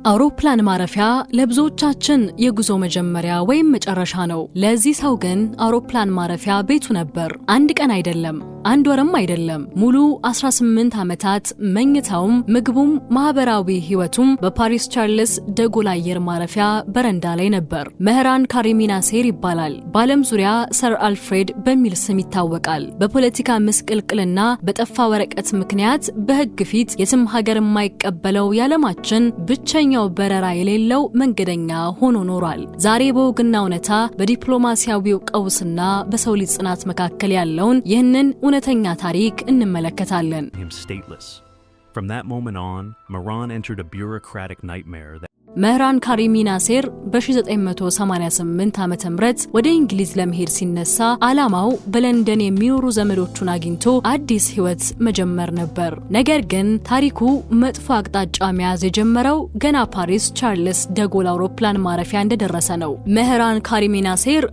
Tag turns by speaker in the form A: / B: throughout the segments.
A: አውሮፕላን ማረፊያ ለብዙዎቻችን የጉዞ መጀመሪያ ወይም መጨረሻ ነው። ለዚህ ሰው ግን አውሮፕላን ማረፊያ ቤቱ ነበር። አንድ ቀን አይደለም፣ አንድ ወርም አይደለም፣ ሙሉ 18 ዓመታት መኝታውም፣ ምግቡም፣ ማህበራዊ ህይወቱም በፓሪስ ቻርልስ ደጎል አየር ማረፊያ በረንዳ ላይ ነበር። መህራን ካሪሚ ናሴር ይባላል። በዓለም ዙሪያ ሰር አልፍሬድ በሚል ስም ይታወቃል። በፖለቲካ ምስቅልቅልና በጠፋ ወረቀት ምክንያት በህግ ፊት የትም ሀገር የማይቀበለው የዓለማችን ብቸኛው በረራ የሌለው መንገደኛ ሆኖ ኖሯል። ዛሬ በወግና እውነታ፣ በዲፕሎማሲያዊው ቀውስና በሰው ልጅ ጽናት መካከል ያለውን ይህንን እውነተኛ ታሪክ እንመለከታለን።
B: Him stateless. From that moment on, Mehran entered a bureaucratic nightmare that
A: መህራን ካሪሚ ናሴር በ1988 ዓ.ም ወደ እንግሊዝ ለመሄድ ሲነሳ ዓላማው በለንደን የሚኖሩ ዘመዶቹን አግኝቶ አዲስ ህይወት መጀመር ነበር። ነገር ግን ታሪኩ መጥፎ አቅጣጫ መያዝ የጀመረው ገና ፓሪስ ቻርልስ ደጎል አውሮፕላን ማረፊያ እንደደረሰ ነው። መህራን ካሪሚ ናሴር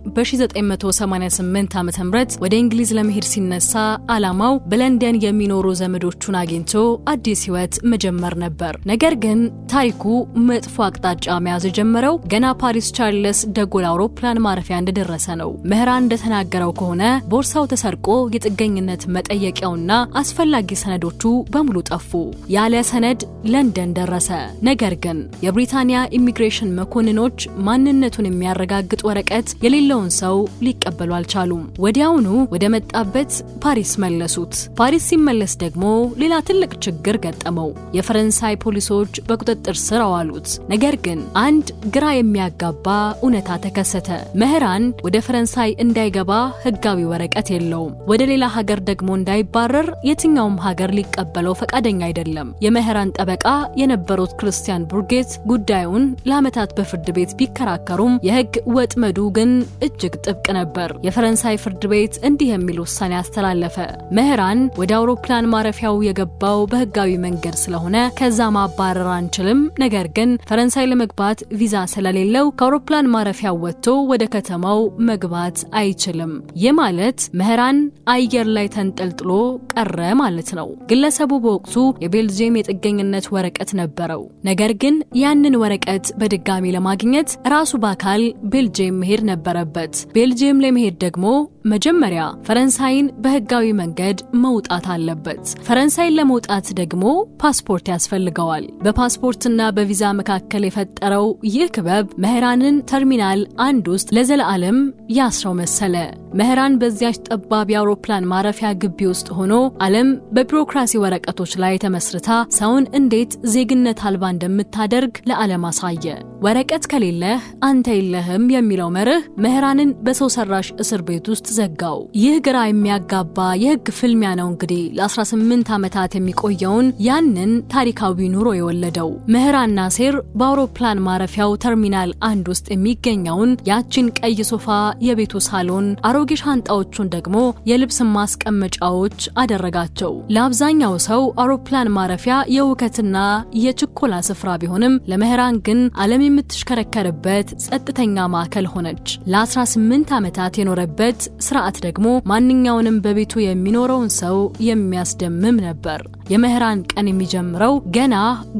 A: በ1988 ዓ.ም ወደ እንግሊዝ ለመሄድ ሲነሳ ዓላማው በለንደን የሚኖሩ ዘመዶቹን አግኝቶ አዲስ ህይወት መጀመር ነበር። ነገር ግን ታሪኩ መጥፎ አቅጣጫ መያዝ የጀመረው ገና ፓሪስ ቻርልስ ደጎል አውሮፕላን ማረፊያ እንደደረሰ ነው። መህራን እንደተናገረው ከሆነ ቦርሳው ተሰርቆ የጥገኝነት መጠየቂያውና አስፈላጊ ሰነዶቹ በሙሉ ጠፉ። ያለ ሰነድ ለንደን ደረሰ። ነገር ግን የብሪታንያ ኢሚግሬሽን መኮንኖች ማንነቱን የሚያረጋግጥ ወረቀት የሌለውን ሰው ሊቀበሉ አልቻሉም። ወዲያውኑ ወደ መጣበት ፓሪስ መለሱት። ፓሪስ ሲመለስ ደግሞ ሌላ ትልቅ ችግር ገጠመው። የፈረንሳይ ፖሊሶች በቁጥጥር ስር አዋሉት። ነገር ግን አንድ ግራ የሚያጋባ እውነታ ተከሰተ። መህራን ወደ ፈረንሳይ እንዳይገባ ህጋዊ ወረቀት የለውም። ወደ ሌላ ሀገር ደግሞ እንዳይባረር የትኛውም ሀገር ሊቀበለው ፈቃደኛ አይደለም። የመህራን ጠበቃ የነበሩት ክርስቲያን ቡርጌት ጉዳዩን ለዓመታት በፍርድ ቤት ቢከራከሩም የህግ ወጥመዱ ግን እጅግ ጥብቅ ነበር። የፈረንሳይ ፍርድ ቤት እንዲህ የሚል ውሳኔ አስተላለፈ። መህራን ወደ አውሮፕላን ማረፊያው የገባው በህጋዊ መንገድ ስለሆነ ከዛ ማባረር አንችልም። ነገር ግን ፈረንሳይ ለመግባት ቪዛ ስለሌለው ከአውሮፕላን ማረፊያው ወጥቶ ወደ ከተማው መግባት አይችልም። ይህ ማለት መህራን አየር ላይ ተንጠልጥሎ ቀረ ማለት ነው። ግለሰቡ በወቅቱ የቤልጅየም የጥገኝነት ወረቀት ነበረው። ነገር ግን ያንን ወረቀት በድጋሚ ለማግኘት ራሱ በአካል ቤልጅየም መሄድ ነበረበት። ቤልጅየም ለመሄድ ደግሞ መጀመሪያ ፈረንሳይን በህጋዊ መንገድ መውጣት አለበት። ፈረንሳይን ለመውጣት ደግሞ ፓስፖርት ያስፈልገዋል። በፓስፖርትና በቪዛ መካከል የፈጠረው ይህ ክበብ መህራንን ተርሚናል 1 ውስጥ ለዘላለም ያስረው መሰለ። መህራን በዚያች ጠባብ የአውሮፕላን ማረፊያ ግቢ ውስጥ ሆኖ ዓለም በቢሮክራሲ ወረቀቶች ላይ ተመስርታ ሰውን እንዴት ዜግነት አልባ እንደምታደርግ ለዓለም አሳየ። ወረቀት ከሌለህ አንተ የለህም የሚለው መርህ መህራንን በሰው ሰራሽ እስር ቤት ውስጥ ዘጋው። ይህ ግራ የሚያጋባ የህግ ፍልሚያ ነው እንግዲህ ለ18 ዓመታት የሚቆየውን ያንን ታሪካዊ ኑሮ የወለደው። መህራን ናሴር በአውሮፕላን ማረፊያው ተርሚናል 1 ውስጥ የሚገኘውን ያችን ቀይ ሶፋ የቤቱ ሳሎን፣ አሮጌ ሻንጣዎቹን ደግሞ የልብስ ማስቀመጫዎች አደረጋቸው። ለአብዛኛው ሰው አውሮፕላን ማረፊያ የውከትና የችኮላ ስፍራ ቢሆንም ለመህራን ግን ዓለም የምትሽከረከርበት ጸጥተኛ ማዕከል ሆነች። ለ18 ዓመታት የኖረበት ስርዓት ደግሞ ማንኛውንም በቤቱ የሚኖረውን ሰው የሚያስደምም ነበር። የመህራን ቀን የሚጀምረው ገና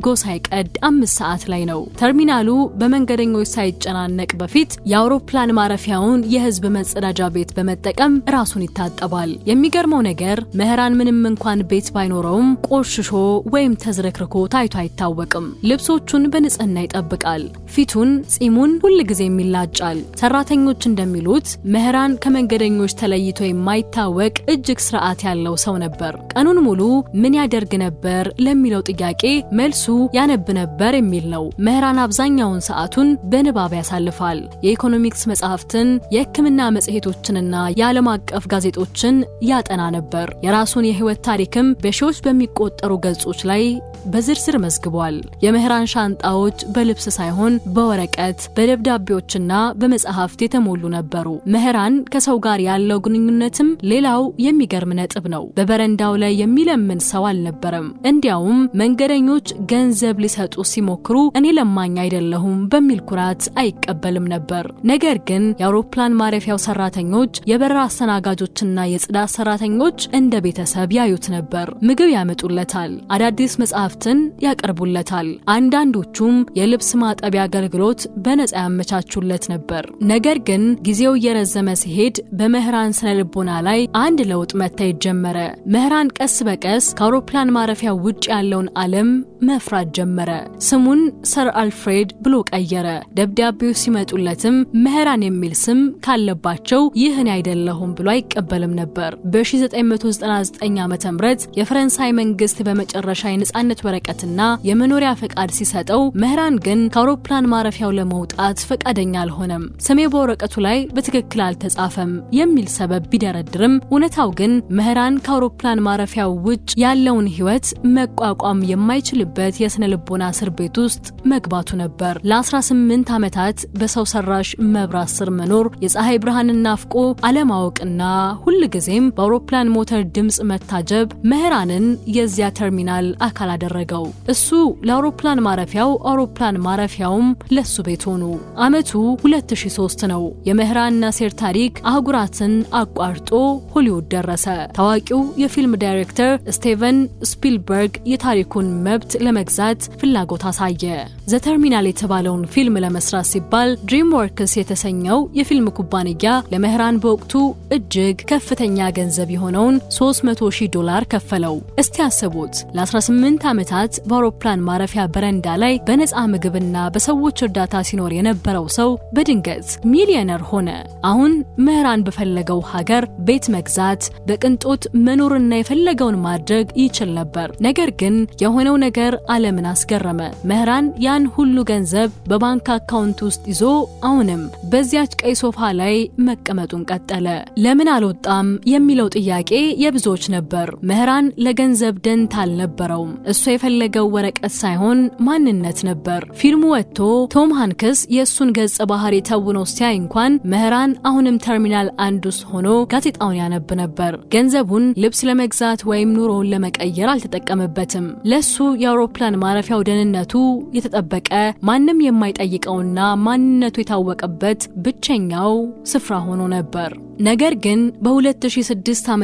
A: ጎህ ሳይቀድ 5 ሰዓት ላይ ነው። ተርሚናሉ በመንገደኞች ሳይጨናነቅ በፊት የአውሮፕላን ማረፊያውን የህዝብ መጸዳጃ ቤት በመጠቀም ራሱን ይታጠባል። የሚገርመው ነገር መህራን ምንም እንኳን ቤት ባይኖረውም ቆሽሾ ወይም ተዝረክርኮ ታይቶ አይታወቅም። ልብሶቹን በንጽህና ይጠብቃል። ፊቱን፣ ጺሙን ሁልጊዜም ይላጫል። ሰራተኞች እንደሚሉት መህራን ከመንገደኞች ተለይቶ የማይታወቅ እጅግ ስርዓት ያለው ሰው ነበር። ቀኑን ሙሉ ምን ያደርግ ነበር ለሚለው ጥያቄ መልሱ ያነብ ነበር የሚል ነው። መህራን አብዛኛውን ሰዓቱን በንባብ ያሳልፋል። የኢኮኖሚክስ መጽሐፍትን፣ የሕክምና መጽሔቶችንና የዓለም አቀፍ ጋዜጦችን ያጠና ነበር። የራሱን የህይወት ታሪክም በሺዎች በሚቆጠሩ ገጾች ላይ በዝርዝር መዝግቧል። የመህራን ሻንጣዎች በልብስ ሳይሆን በወረቀት፣ በደብዳቤዎችና በመጽሐፍት የተሞሉ ነበሩ። መህራን ከሰው ጋር ያለው ግንኙነትም ሌላው የሚገርም ነጥብ ነው። በበረንዳው ላይ የሚለምን ሰው አልነበረም። አልነበረም። እንዲያውም መንገደኞች ገንዘብ ሊሰጡ ሲሞክሩ እኔ ለማኝ አይደለሁም በሚል ኩራት አይቀበልም ነበር። ነገር ግን የአውሮፕላን ማረፊያው ሰራተኞች፣ የበረራ አስተናጋጆችና የጽዳት ሰራተኞች እንደ ቤተሰብ ያዩት ነበር። ምግብ ያመጡለታል፣ አዳዲስ መጽሐፍትን ያቀርቡለታል። አንዳንዶቹም የልብስ ማጠቢያ አገልግሎት በነፃ ያመቻቹለት ነበር። ነገር ግን ጊዜው እየረዘመ ሲሄድ በመህራን ስነ ልቦና ላይ አንድ ለውጥ መታየት ጀመረ። መህራን ቀስ በቀስ ከአውሮፕላን ማረፊያ ውጭ ያለውን ዓለም መፍራት ጀመረ። ስሙን ሰር አልፍሬድ ብሎ ቀየረ። ደብዳቤው ሲመጡለትም መህራን የሚል ስም ካለባቸው ይህ እኔ አይደለሁም ብሎ አይቀበልም ነበር። በ1999 ዓ.ም የፈረንሳይ መንግስት በመጨረሻ የነጻነት ወረቀትና የመኖሪያ ፈቃድ ሲሰጠው መህራን ግን ከአውሮፕላን ማረፊያው ለመውጣት ፈቃደኛ አልሆነም። ስሜ በወረቀቱ ላይ በትክክል አልተጻፈም የሚል ሰበብ ቢደረድርም እውነታው ግን መህራን ከአውሮፕላን ማረፊያው ውጭ ያለውን ህይወት መቋቋም የማይችልበት የስነ ልቦና እስር ቤት ውስጥ መግባቱ ነበር። ለ18 ዓመታት በሰው ሰራሽ መብራት ስር መኖር፣ የፀሐይ ብርሃንን ናፍቆ አለማወቅና ሁልጊዜም በአውሮፕላን ሞተር ድምጽ መታጀብ መህራንን የዚያ ተርሚናል አካል አደረገው። እሱ ለአውሮፕላን ማረፊያው፣ አውሮፕላን ማረፊያውም ለሱ ቤት ሆኑ። አመቱ 2003 ነው። የመህራን ናሴር ታሪክ አህጉራትን አቋርጦ ሆሊውድ ደረሰ። ታዋቂው የፊልም ዳይሬክተር ስቴቨን ስፒልበርግ የታሪኩን መብት ለመግዛት ፍላጎት አሳየ። The Terminal የተባለውን ፊልም ለመስራት ሲባል DreamWorks የተሰኘው የፊልም ኩባንያ ለመህራን በወቅቱ እጅግ ከፍተኛ ገንዘብ የሆነውን $300,000 ከፈለው። እስቲ አስቡት፣ ለ18 ዓመታት በአውሮፕላን ማረፊያ በረንዳ ላይ በነፃ ምግብና በሰዎች እርዳታ ሲኖር የነበረው ሰው በድንገት ሚሊዮነር ሆነ። አሁን መህራን በፈለገው ሀገር ቤት መግዛት፣ በቅንጦት መኖርና የፈለገውን ማድረግ ይችል ነበር። ነገር ግን የሆነው ነገር ዓለምን አስገረመ። መህራን ያን ሁሉ ገንዘብ በባንክ አካውንት ውስጥ ይዞ አሁንም በዚያች ቀይ ሶፋ ላይ መቀመጡን ቀጠለ። ለምን አልወጣም የሚለው ጥያቄ የብዙዎች ነበር። መህራን ለገንዘብ ደንታ አልነበረውም። እሱ የፈለገው ወረቀት ሳይሆን ማንነት ነበር። ፊልሙ ወጥቶ ቶም ሃንክስ የእሱን ገጸ ባህሪ ተውኖ ሲያይ እንኳን መህራን አሁንም ተርሚናል አንድ ውስጥ ሆኖ ጋዜጣውን ያነብ ነበር። ገንዘቡን ልብስ ለመግዛት ወይም ኑሮውን ለመቀየር አልተጠቀመበትም። ለሱ የአውሮፕላን ማረፊያው ደህንነቱ የተጠበቀ፣ ማንም የማይጠይቀውና ማንነቱ የታወቀበት ብቸኛው ስፍራ ሆኖ ነበር። ነገር ግን በ2006 ዓ.ም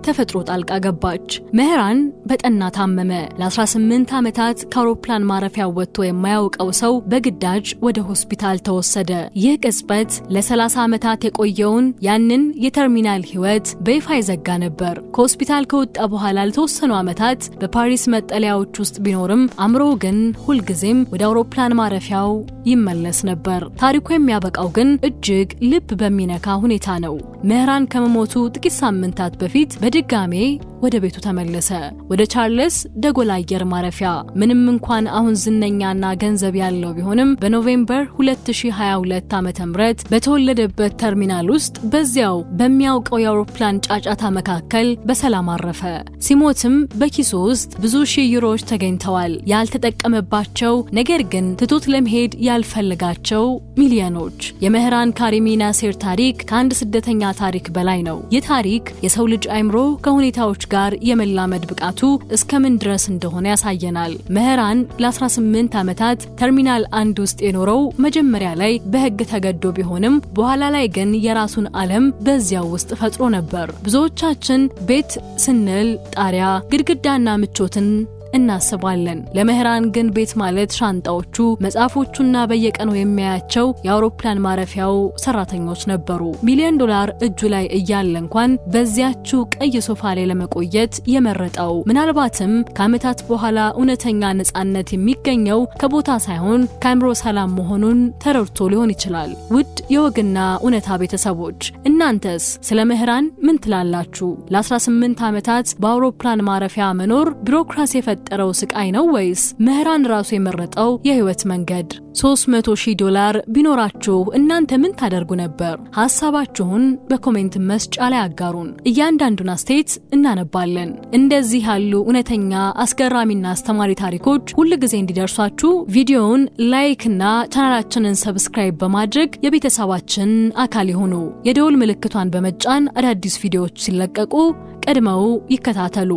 A: ተፈጥሮ ጣልቃ ገባች። መህራን በጠና ታመመ። ለ18 ዓመታት ከአውሮፕላን ማረፊያ ወጥቶ የማያውቀው ሰው በግዳጅ ወደ ሆስፒታል ተወሰደ። ይህ ቅጽበት ለ30 ዓመታት የቆየውን ያንን የተርሚናል ህይወት በይፋ ይዘጋ ነበር። ከሆስፒታል ከወጣ በኋላ ለተወሰኑ ዓመታት በፓሪስ መጠለያዎች ውስጥ ቢኖርም አእምሮ ግን ሁልጊዜም ወደ አውሮፕላን ማረፊያው ይመለስ ነበር። ታሪኩ የሚያበቃው ግን እጅግ ልብ በሚነካ ሁኔታ ነው። መህራን ከመሞቱ ጥቂት ሳምንታት በፊት በድጋሜ ወደ ቤቱ ተመለሰ፣ ወደ ቻርልስ ደጎል አየር ማረፊያ። ምንም እንኳን አሁን ዝነኛና ገንዘብ ያለው ቢሆንም በኖቬምበር 2022 ዓ.ም በተወለደበት ተርሚናል ውስጥ በዚያው በሚያውቀው የአውሮፕላን ጫጫታ መካከል በሰላም አረፈ። ሲሞትም በኪሱ ውስጥ ብዙ ሺህ ዩሮዎች ተገኝተዋል። ያልተጠቀመባቸው ነገር ግን ትቶት ለመሄድ ያልፈለጋቸው ሚሊዮኖች። የመህራን ካሪሚ ናሴር ታሪክ ከአንድ ስደተኛ ታሪክ በላይ ነው። ይህ ታሪክ የሰው ልጅ አእምሮ ከሁኔታዎች ጋር የመላመድ ብቃቱ እስከምን ድረስ እንደሆነ ያሳየናል። መህራን ለ18 ዓመታት ተርሚናል አንድ ውስጥ የኖረው መጀመሪያ ላይ በህግ ተገዶ ቢሆንም በኋላ ላይ ግን የራሱን ዓለም በዚያው ውስጥ ፈጥሮ ነበር። ብዙዎቻችን ቤት ስንል ጣሪያ፣ ግድግዳና ምቾትን እናስባለን። ለመህራን ግን ቤት ማለት ሻንጣዎቹ፣ መጽሐፎቹና በየቀኑ የሚያያቸው የአውሮፕላን ማረፊያው ሰራተኞች ነበሩ። ሚሊዮን ዶላር እጁ ላይ እያለ እንኳን በዚያችው ቀይ ሶፋ ላይ ለመቆየት የመረጠው ምናልባትም ከዓመታት በኋላ እውነተኛ ነጻነት የሚገኘው ከቦታ ሳይሆን ከአእምሮ ሰላም መሆኑን ተረድቶ ሊሆን ይችላል። ውድ የወግና እውነታ ቤተሰቦች፣ እናንተስ ስለ መህራን ምን ትላላችሁ? ለ18 ዓመታት በአውሮፕላን ማረፊያ መኖር ቢሮክራሲ የፈጠረው ስቃይ ነው ወይስ መህራን ራሱ የመረጠው የህይወት መንገድ? $300,000 ቢኖራችሁ እናንተ ምን ታደርጉ ነበር? ሐሳባችሁን በ comment መስጫ ላይ አጋሩን። እያንዳንዱን አስተያየት እናነባለን። እንደዚህ ያሉ እውነተኛ፣ አስገራሚና አስተማሪ ታሪኮች ሁል ጊዜ እንዲደርሷችሁ ቪዲዮውን like እና ቻናላችንን subscribe በማድረግ የቤተሰባችን አካል ይሁኑ። የደወል ምልክቷን በመጫን አዳዲስ ቪዲዮዎች ሲለቀቁ ቀድመው ይከታተሉ።